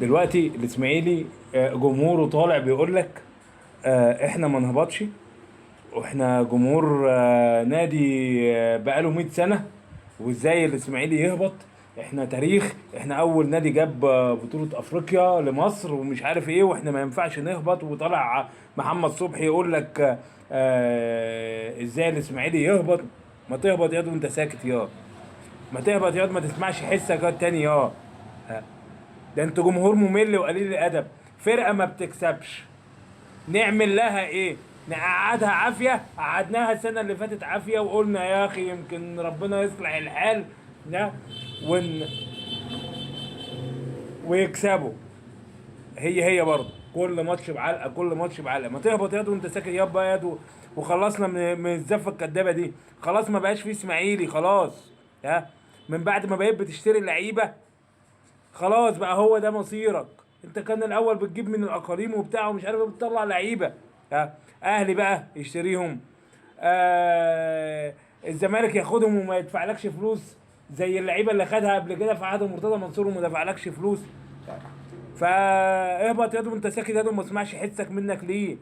دلوقتي الاسماعيلي جمهوره طالع بيقول لك احنا ما نهبطش، واحنا جمهور نادي بقاله 100 سنة، وازاي الاسماعيلي يهبط؟ احنا تاريخ، احنا اول نادي جاب بطولة افريقيا لمصر ومش عارف ايه، واحنا ما ينفعش نهبط. وطلع محمد صبحي يقول لك ازاي الاسماعيلي يهبط؟ ما تهبط ياض وانت ساكت ياض، ما تهبط ياض، ما تسمعش حسك ياض تاني ياض. ده انتوا جمهور ممل وقليل الادب، فرقه ما بتكسبش، نعمل لها ايه؟ نقعدها عافية؟ قعدناها السنة اللي فاتت عافية وقلنا يا اخي يمكن ربنا يصلح الحال لا ويكسبوا. هي هي برضه كل ماتش بعلقه، كل ماتش بعلقه. ما تهبط ياض وانت ساكت يابا ياض، وخلصنا من الزفه الكدابه دي. خلاص ما بقاش فيه اسماعيلي خلاص، ها، من بعد ما بقيت بتشتري اللعيبة خلاص بقى هو ده مصيرك. انت كان الاول بتجيب من الاقاليم وبتاع ومش عارف ايه، بتطلع لعيبة، ها، اهلي بقى يشتريهم، الزمالك ياخدهم وما يدفعلكش فلوس زي اللعيبة اللي خدها قبل كده في عهد مرتضى منصور وما دفعلكش فلوس. فاهبط يا وانت ساكت يا وما اسمعش حسك منك ليه.